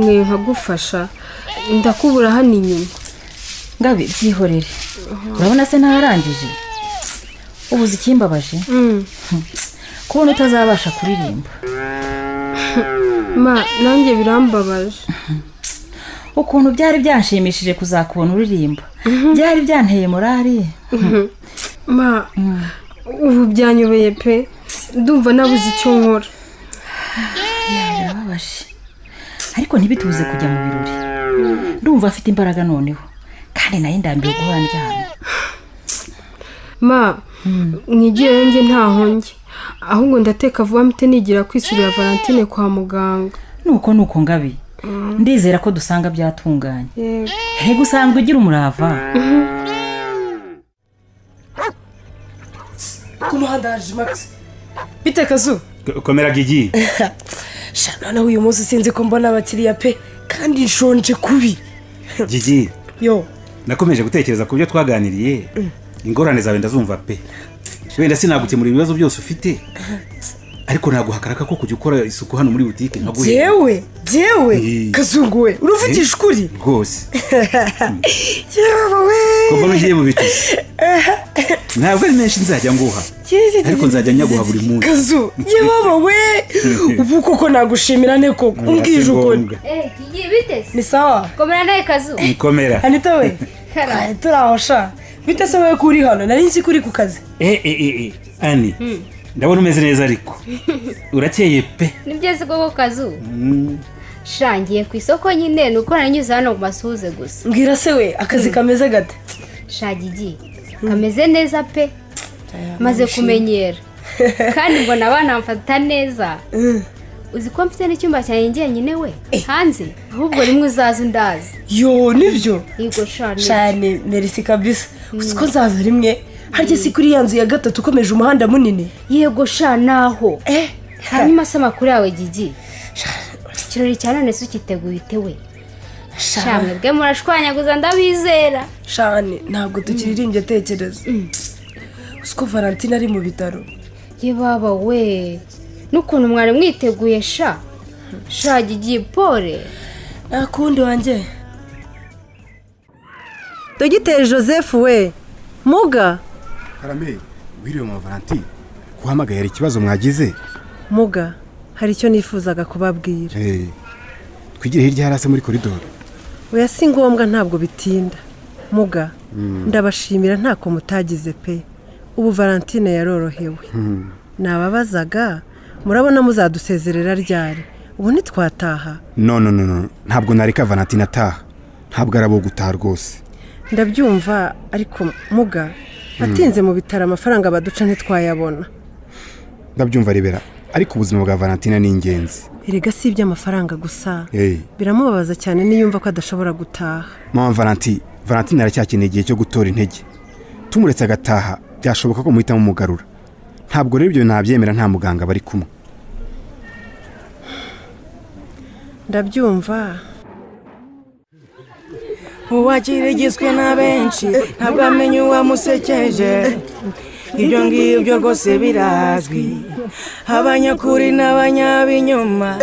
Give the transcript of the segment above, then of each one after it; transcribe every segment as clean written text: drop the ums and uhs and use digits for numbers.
umweyo nkagufasha? Ndakubura hano inyuma. Ngabi, byihorere. Urabona se ntarangije? Ubuze ikimbabaje, kubona utazabasha kuririmba. Ma, nanjye birambabaje. Ukuntu byari byanshimishije kuzakubona uririmba, byari byanteye morale. Ma, ubu byanyobeye pe, ndumva nabuze icyo nkora. Birababaje, ariko ntibituze kujya mu birori. Ndumva afite imbaraga noneho, kandi nayo ndambiwe guhora ndyamye. Ma, mwigireyo, njye ntaho njye, ahubwo ndateka vuba mpite nigira kwisurira Valentine kwa muganga. Nuko nuko Ngabi, ndizera ko dusanga byatunganye. Yego. Hega usanzwe ugira umurava. Ku muhanda haje Max. Bite Kazu? Komera Gigi. Sha, noneho uyu munsi sinzi ko mbona abakiriya pe, kandi nshonje kubi. Gigi. Yo. Nakomeje gutekereza ku byo twaganiriye. Ingorane zawe ndazumva pe. Wenda sinagukemura ibibazo byose ufite, ariko naguha akaraka ko kujya ukora isuku hano muri butike nkaguhemba. Jewe, jewe? Eh. Kazungu we, uravugisha ukuri? Rwose. Yewe we! Ko mbona ugiye mu bitutsi? Ntabwo ari menshi nzajya nguha, ariko nzajya nyaguha buri munsi. Kazu, yewe we, ubu koko nagushimira ne koko umbwije ukuri? Ngombwa. Eh, Gigi, bite se? Ni sawa. Komera nawe Kazu. Komera. Anita we. Karame. Twari turi aho sha. Bite se wowe ko uri hano? Nari nzi ko uri ku kazi. Eh eh eh eh, Ani, ndabona umeze neza, ariko urakeye pe. Ni byiza koko Kazu. Sha, ngiye ku isoko nyine, ni uko nanyuze hano mu masuhuze gusa. Mbwira se we, akazi kameze gate? Sha Gigi, kameze neza pe, maze kumenyera, kandi mbona abana bamfata neza. Uzi ko mfite n'icyumba cyanjye njyenyine we hanze? Ahubwo rimwe uzaza undazi. Yo, nibyo? Yego sha, nibyo. Shane, merci kabisa. Uzi ko nzaza rimwe? Harya si kuri ya nzu ya gatatu ukomeje umuhanda munini? Yego sha, naho. Eh. Hanyuma se amakuru yawe Gigi? Ikirori cya none se ukiteguye ute we? Sha, mwebwe murashwanyaguza, ndabizera. Shane, ntabwo tukiririmbye. Tekereza, uzi ko Valentine ari mu bitaro? Ye baba we, n'ukuntu mwari mwiteguye sha! Sha Gigi, pole. Nta kundi wanjye. Dogiteri Joseph we, muga. Karame, wiriwe mama Valentine. Kuhamagaye hari ikibazo mwagize? Muga, hari icyo nifuzaga kubabwira. Eh, twigire hirya hariya se muri koridoro? Oya, si ngombwa, ntabwo bitinda. Muga, ndabashimira, ntako mutagize pe. Ubu Valentine yarorohewe. Nababazaga, murabona muzadusezerera ryari? Ubu ntitwataha? No, no, no, no, ntabwo nareka Valentine ataha. Ntabwo arabo gutaha rwose. Ndabyumva, ariko muga, atinze mu bitaro amafaranga baduca ntitwayabona. Ndabyumva Rebera, ariko ubuzima bwa Valentine ni ingenzi. Erega si iby'amafaranga gusa. Hey. Biramubabaza cyane niyumva ko adashobora gutaha. Mama Valentine, Valentine aracyakeneye igihe cyo gutora intege. Tumuretse agataha, byashoboka ko muhita mumugarura. Ntabwo rero ibyo nabyemera nta muganga bari kumwe. Ndabyumva. Uwakirigizwe na benshi ntabwo amenya uwamusekeje. Ibyo ngibyo rwose birazwi, abanyakuri n'abanyabinyoma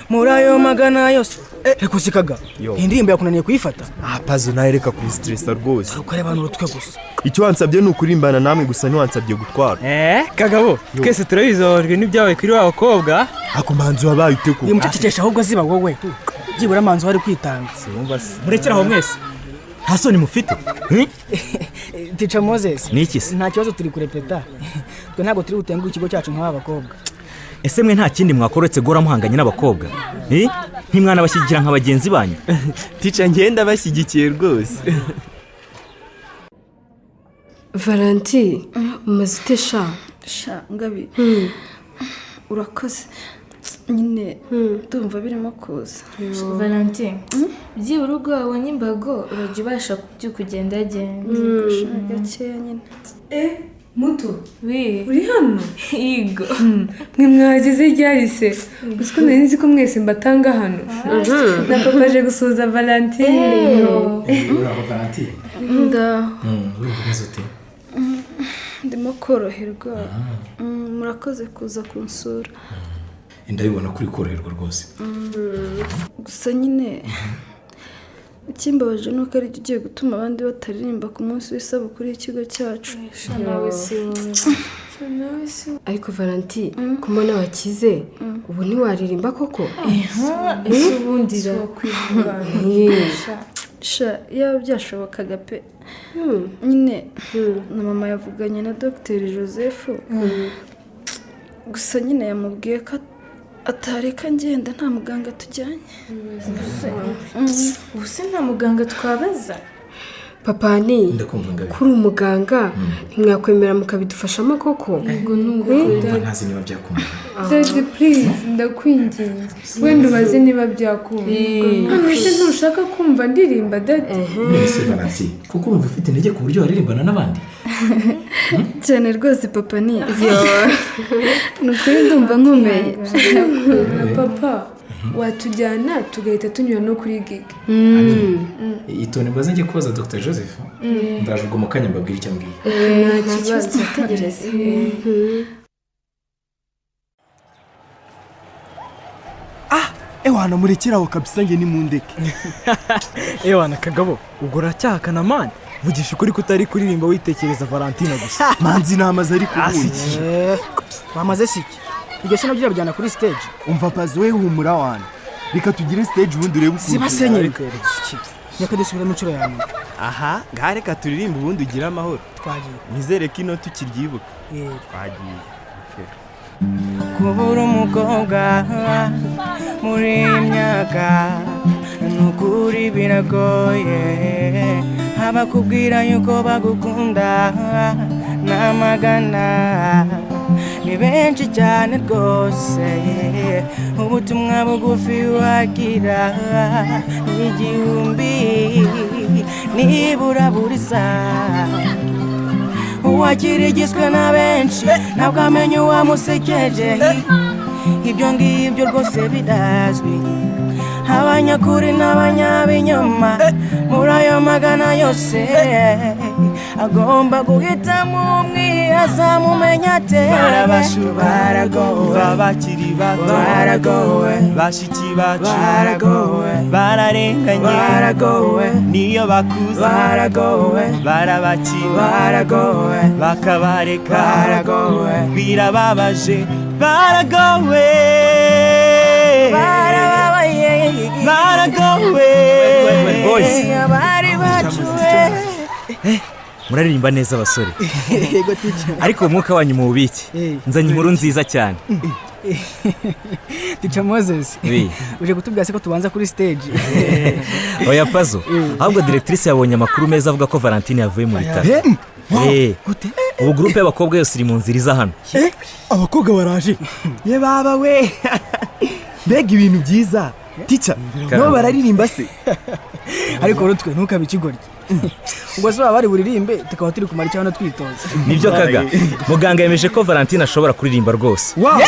muri ayo magana yose. Reka usikaga indirimbo yakunaniye kuyifata. Ah Pazo, nawe reka kumusiteresa rwose. Ukareba urutwe gusa. Icyo wansabye ni ukurimbana namwe gusa, ntiwansabye gutwara. Eh, Kagabo, twese turabizabajwe n'ibyabaye kuri wa bakobwa. Ako manzi wabaye ute koko? Uyu mucecekesha ahubwo ziba wowe, byibura manzi wari kwitanga. Sinumva se. Murekere aho mwese, nta soni mufite? Tica Moses. Ni iki se? Nta kibazo, turi kurepeta. Twe ntabwo turi butenguhe ikigo cyacu nk'aba bakobwa. Ese mwe nta kindi mwakoretse guhora muhanganye n'abakobwa? Eh? Ntimwanabashyigikira nka bagenzi banyu? Tica, ngenda bashyigikiye rwose. Valentine, umeze ute sha? Sha Ngabi, urakoze nyine, ndumva birimo kuza. Valentine, byibura ubwo wabonye imbago urajya ubasha kubyuka ugendagenda. Gakeya nyine. Eh, Muto. Wi. Uri hano? Yego. Mwe mwahageze ryari se? Uzi ko nari nzi ko mwese mbatanga hano? Na papa aje gusuhuza Valentine. Uraho Valentine? Ndaho. Urumva umeze ute? Ndimo koroherwa. Murakoze kuza kunsura. Ndabibona kuri koroherwa rwose. Gusa nyine ikimbabaje nuko ari ugiye gutuma abandi bataririmba ku munsi w'isabukuru y'ikigo cyacu. Nawe si ariko Valenti kumona wakize ubu ntiwaririmba koko? Ese ubundi sha yaba byashobokaga pe. Nyine na mama yavuganye na Dr Joseph, gusa nyine yamubwiye ko atareka ngenda nta muganga tujyanye. Ubuse nta muganga twabaza? Papa ni kuri umuganga ntimwakwemera mukabidufashamo koko? Yego nuko ntazi niba byakunda. Daddy please ndakwinginze wenda ubaze niba byakunda. None se ntushaka kumva ndirimba daddy? None Valentine kuko urumva ufite intege ku buryo waririmbana n'abandi? Cyane rwose papa ni nukuri ndumva nkomeye. Na papa watujyana tugahita tunyura no kuri gig. Itone mbaze njye kubaza Dr Joseph, ndaje ubwo mu kanya mbabwira icyo ambwiye. Nta kibazo turategereza. Ewana murekeraho kabisa nge nimundeke. Ewana kagabo ubwo uracyahakana mani, vugisha ukuri kutari kuririmba witekereza Valentina gusa. Manzi namaze ari kubundi. Bamaze siki iryo se nabyo bijyana kuri stage. Umva pazi we humura wana, reka tugire stage ubundi urebe ukuntu zibasenyere. Nyaka dusubiremo inshuro ya nyuma. Aha ngaha reka turirimbe ubundi ugire amahoro. Twagiye nizere ko ino tukiryibuka. Twagiye kubura umukobwa muri iyi myaka nukuri biragoye, abakubwira yuko bagukunda n'amagana ni benshi cyane rwose. Ubutumwa bugufi wagira ni 1000 nibura buri saha. Uwakirigiswe na benshi ntabwo amenya uwamusekeje, ibyo ngibyo rwose birazwi. Abanyakuri n'abanyabinyoma muri ayo magana yose agomba guhitamo umwe azamumenya ate. Baragowe bakiri bato, baragowe bashiki bacu, baragowe bararenganye, baragowe niyo bakuze, baragowe barabakira, baragowe bakabareka, baragowe birababaje, baragowe barababaye, baragowe. Abari bacu muraririmba neza abasore. Ariko umwuka wanyu mu bubiki nzanye inkuru nziza cyane. Teacher Moses uje kutubwira se ko tubanza kuri stage? Oya pazo, ahubwo directrice yabonye amakuru meza avuga ko Valentine yavuye mu bitaro. Ubu groupe y'abakobwa yose iri mu nzira iza hano. Abakobwa baraje ye baba we, mbega ibintu byiza. Teacher nabo bararirimba se? Ariko rutwe ntukabikigorye. Ubwo se bari buririmbe tukaba turi kumara icyo hano twitoza. Nibyo kaga, muganga yemeje ko Valentine ashobora kuririmba rwose. Wow.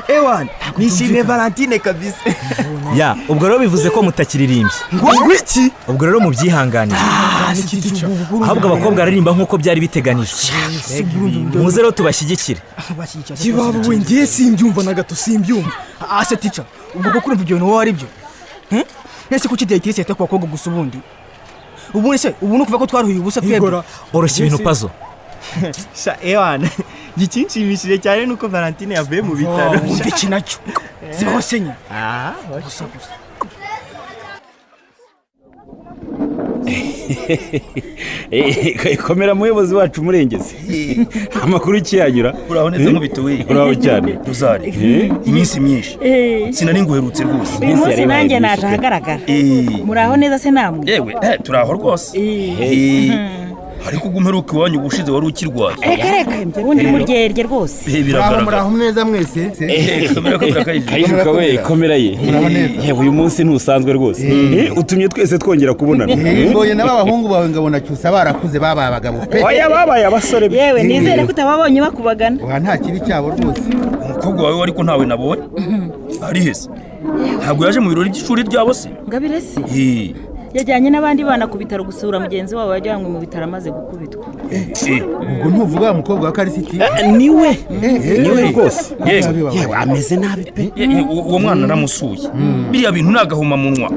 Ewan nishimiye Valentine kabisa. Ya ubwo rero bivuze ko mutakiririmbye. Ngo iki? Ubwo rero mubyihanganire. Ahubwo abakobwa baririmba nkuko byari biteganijwe. Muze rero tubashyigikire. Kibaba we ngiye simbyumva na gato simbyumva. Ase teacher ubwo ko kurumva ibyo bintu wowe ari byo? Nese kuki directrice yita ku bakobwa gusa ubundi? Ubundi se ubu nukuva ko twaruhiye ubusa twebwe. Oroshya ibintu pazo. Sha ewana gikinshimishije cyane nuko Valentine yavuye mu bitaro. Umva iki nacyo zibaho senye. Gusa gusa. Komera muyobozi wacu murengeze. Amakuru ikiyanyura. Uraho neza nkubito we. Uraho cyane. Ruzari. Iminsi myinshi. Sinari nguherutse rwose. Uyu munsi nanjye naje ahagaragara. Muraho neza se namwe? Yewe, turaho rwose. Ariko ubwo iwanyu ubushize wari ukirwaye. Reka reka ubundi muryerye rwose. Muraho neza mwese. Kayijuka we komera ye. Yewe uyu munsi ntusanzwe rwose. Utumye twese twongera kubonana. Mbonye n'abahungu bawe ngabona cyusa barakuze babaye abagabo pe. Oya babaye abasore. Yewe nizere ko utababonye bakubagana. Oya nta kibi cyabo rwose. Umukobwa wawe ariko ntawe nabonye. Ari hese. Ntabwo yaje mu birori by'ishuri ryabo se? Ngabire se. Yajyanye n'abandi bana ku bitaro gusura mugenzi wabo wajyanywe mu bitaro amaze gukubitwa. Ubwo ntuvuga wa mukobwa wa Karisiti? Niwe. Niwe rwose. Yewe ameze nabi pe. Uwo mwana naramusuye. Biriya bintu nagahoma munwa.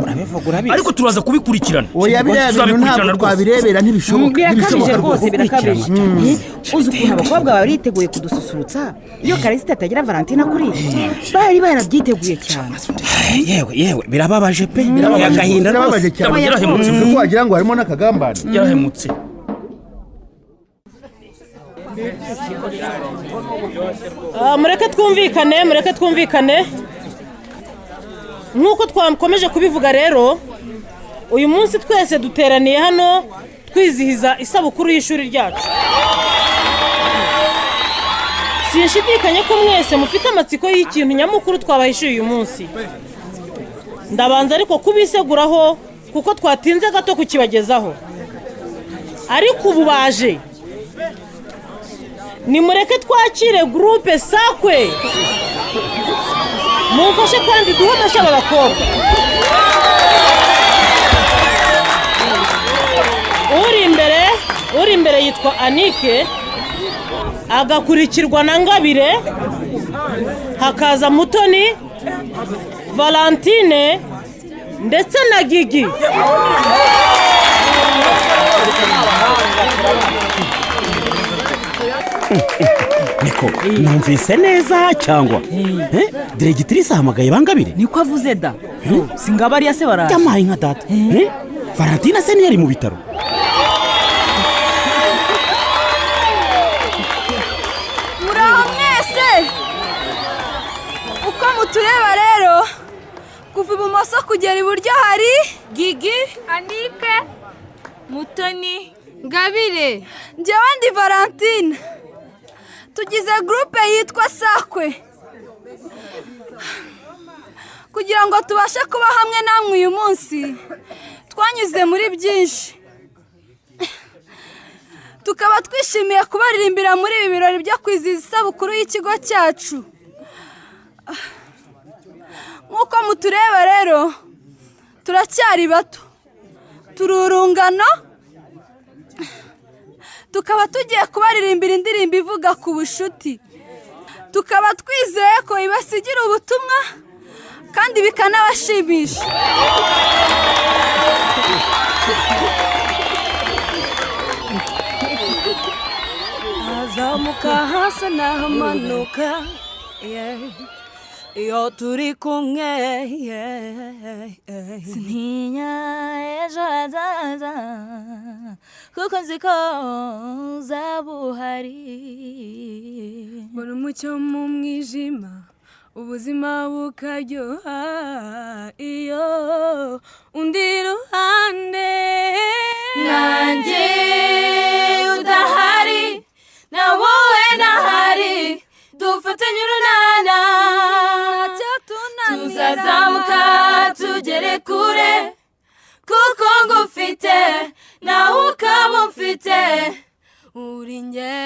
Urabivuga urabizi. Ariko turaza kubikurikirana. Oya biriya bintu ntabwo twabirebera, ntibishoboka. Birakabije rwose, birakabije. Uzi ukuntu abakobwa baba biteguye kudususurutsa iyo Karisiti atagira Valentina kuri bari barabyiteguye cyane. Yewe yewe birababaje pe. Agahinda birababaje cyane. Yarahemutse. Kuko wagira ngo harimo n'akagambane. Yarahemutse. Mureke twumvikane, mureke twumvikane. Nk'uko twakomeje kubivuga rero, uyu munsi twese duteraniye hano twizihiza isabukuru y'ishuri ryacu. Sinshidikanya ko mwese mufite amatsiko y'ikintu nyamukuru twabahishuye uyu munsi. Ndabanza ariko kubiseguraho kuko twatinze gato kukibagezaho. Ariko ubu baje. Nimureke twakire groupe Sakwe. Mumfashe kandi duhe amashyi aba bakobwa. Uri imbere yitwa Anike, agakurikirwa na Ngabire, hakaza Mutoni, Valentine ndetse na Gigi. Niko numvise neza cyangwa diregitrice ahamagaye Bangabire? Niko avuze da. Singabariya se baraje. Yamaye nka data. Valentina se ntiyari mu bitaro. Muraho mwese. Uko mutureba rero, kuva ibumoso kugera iburyo hari Gigi, Anike, Mutoni, Ngabire, njyewe ndi Valentine. Tugize groupe yitwa Sakwe. Kugira ngo tubashe kuba hamwe namwe uyu munsi, twanyuze muri byinshi. Tukaba twishimiye kubaririmbira muri ibi birori byo kwizihiza isabukuru y'ikigo cyacu. Nk'uko mutureba rero, turacyari bato, turi urungano, tukaba tugiye kubaririmbira indirimbo ivuga ku bushuti. Tukaba twizeye ko ibasigira ubutumwa kandi bikanabashimisha. Azamuka hasi n'ahamanuka, iyo turi kumwe. Sintinya ejo hazaza kuko nzi ko uzaba uhari. Mbona umucyo mu mwijima, ubuzima bukaryoha iyo undi iruhande. Nanjye udahari na wowe nahari, dufatanye urunana, tuzazamuka tugere kure, kuko ngufite nawe ukaba umfite, uri njye.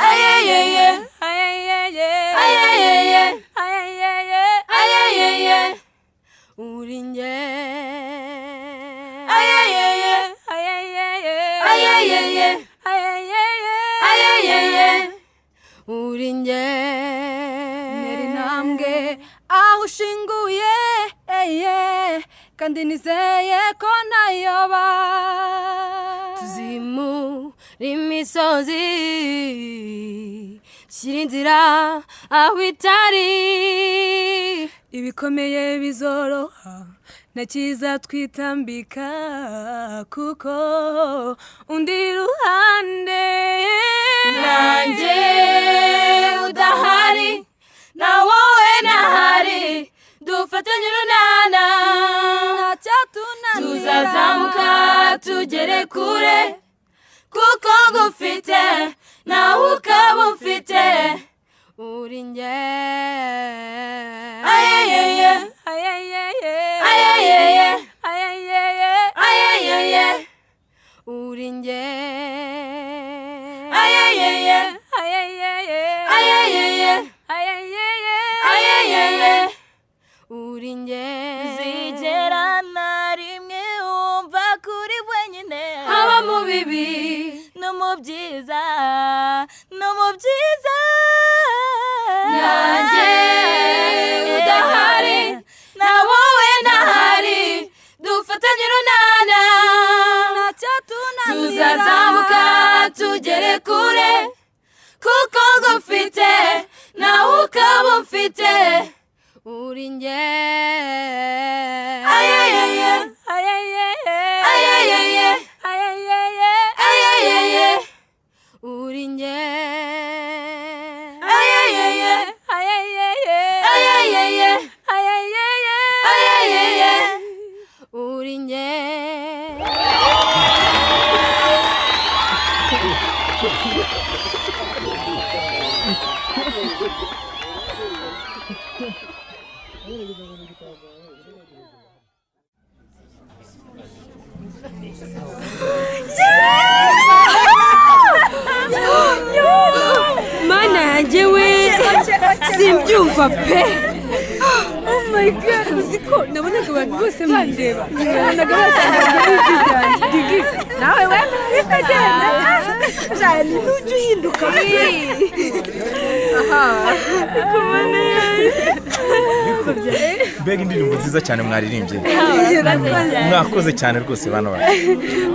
Ayeyeye, ayeyeye, ayeyeye, ayeyeye, uri njye. Ayeyeye, ayeyeye, ayeyeye, ayeyeye, uri njye. Ntera intambwe aho ushinguye, kandi nizeye ko ntayoba. Tuzimura imisozi, dushyira inzira aho itari. Ibikomeye bizoroha, nta cyiza twitambika, kuko undi ruhande. Nanjye udahari na wowe nahari, dufatanye urunana, tuzazamuka tugere kure, kuko ngufite nawe ukaba umfite, uri njye. Ayeyeye, ayeyeye, ayeyeye, ayeyeye, ayeyeye, uri njye. Ayeyeye, ayeyeye, ayeyeye, ayeyeye, ayeyeye, uri njye. Nzigera bibi, no mu byiza, no mu byiza. Nanjye udahari, na wowe nahari, dufatanye urunana, tuzazamuka tugere kure, kuko ngufite nawe ukaba umfite, uri njye. Ayeyeye, ayeyeye, ayeyeye, ayeyeye, ayeyeye, uri njye. Ayeyeye, ayeyeye, ayeyeye, ayeyeye, ayeyeye, uri njye. Mana yanjye we, simbyumva pe. Oh my God, uzi ko nabonaga abantu bose bandeba, nabonaga batangaje n'ijwi ryanjye. Digi, nawe we bikagenda. Jani, ntujya uhinduka pe. Aha, kumana mbega indirimbo nziza cyane mwaririmbye. Mwakoze cyane rwose bana bacu.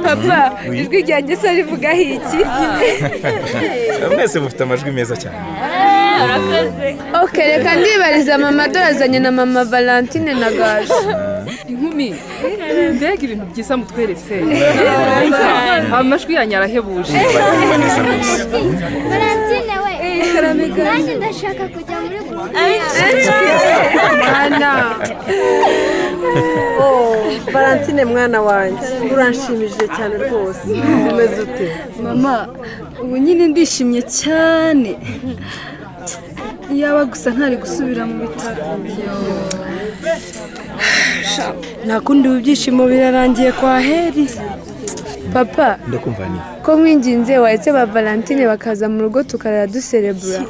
Papa, ijwi ryanjye se rivugaho iki? Mwese mufite amajwi meza cyane. Ok, reka ndibariza mama dorazanye na mama Valentine na Gaju. Inkumi, mbega ibintu byiza mutweretse. Amajwi yanyu arahebuje. Valentine we, nanjye ndashaka kujya muri groupe. Mwana. Oh, Valentine mwana wanjye, uranshimishije cyane rwose. Umeze ute? Mama, ubu nyine ndishimye cyane. Iyaba gusa ntari gusubira mu bitaro. Nta kundi ubu ibyishimo birarangiye kwa Heri. Papa, Ndakumva ni. ko nkwinginze wahetse ba Valentine bakaza mu rugo tukarara duserebura.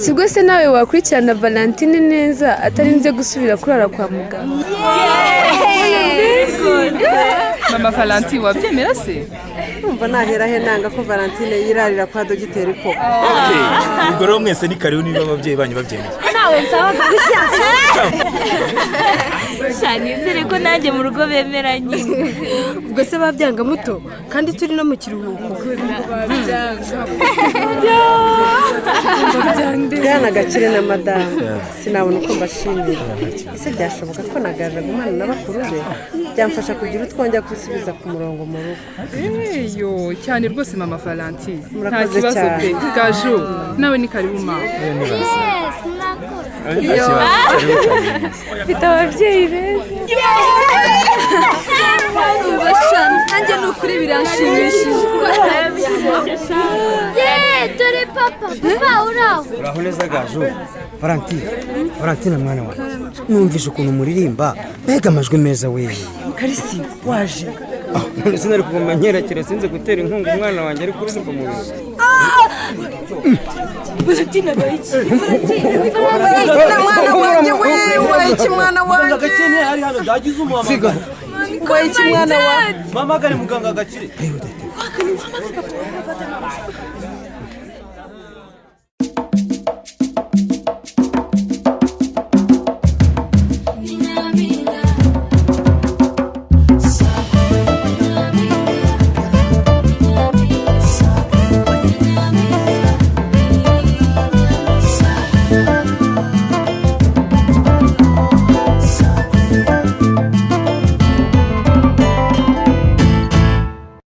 Sibwo se nawe wakurikirana Valentine neza atarinze gusubira kurara kwa muganga? Mama Valentine wabyemera se? Numva nahera he nanga ko Valentine yirarira kwa dogiteri koko. Okay, ubwo rero mwese ni karibu niba ababyeyi banyu babyemeye. Nawe nsaba kugushyira. Nizere ko nanjye mu rugo bemeranye. Ubwo se babyanga muto kandi turi no mu kiruhuko. Bwana Gakire na madamu, sinabona uko mbashimira. Ese byashoboka ko nagaje gumana na bakuru be? Byamfasha kugira utwongera kwisubiza ku murongo mu rugo. Eyo, cyane rwose mama Valentine. Nta Murakoze kibazo cyane. pe. Gaju, nawe ni karibu mama. Yes, murakoze. Mfite ababyeyi beza. Nanjye ni ukuri biranshimishije. Yeee, dore papa, papa uraho. Uraho neza Gaju. Valentine, Valentine mwana wanjye, numvise ukuntu muririmba, mbega amajwi meza we. Karisi, waje. None sinari kuguma nkerekera sinze gutera inkunga umwana wanjye ari kuririmba mu bintu. Valentine abaye iki? Valentine mwana wanjye we, ubaye iki mwana wanjye? Gakene ari hano byagize umuhamagaro. Ubaye iki mwana wanjye? Mpamagare muganga Gakire.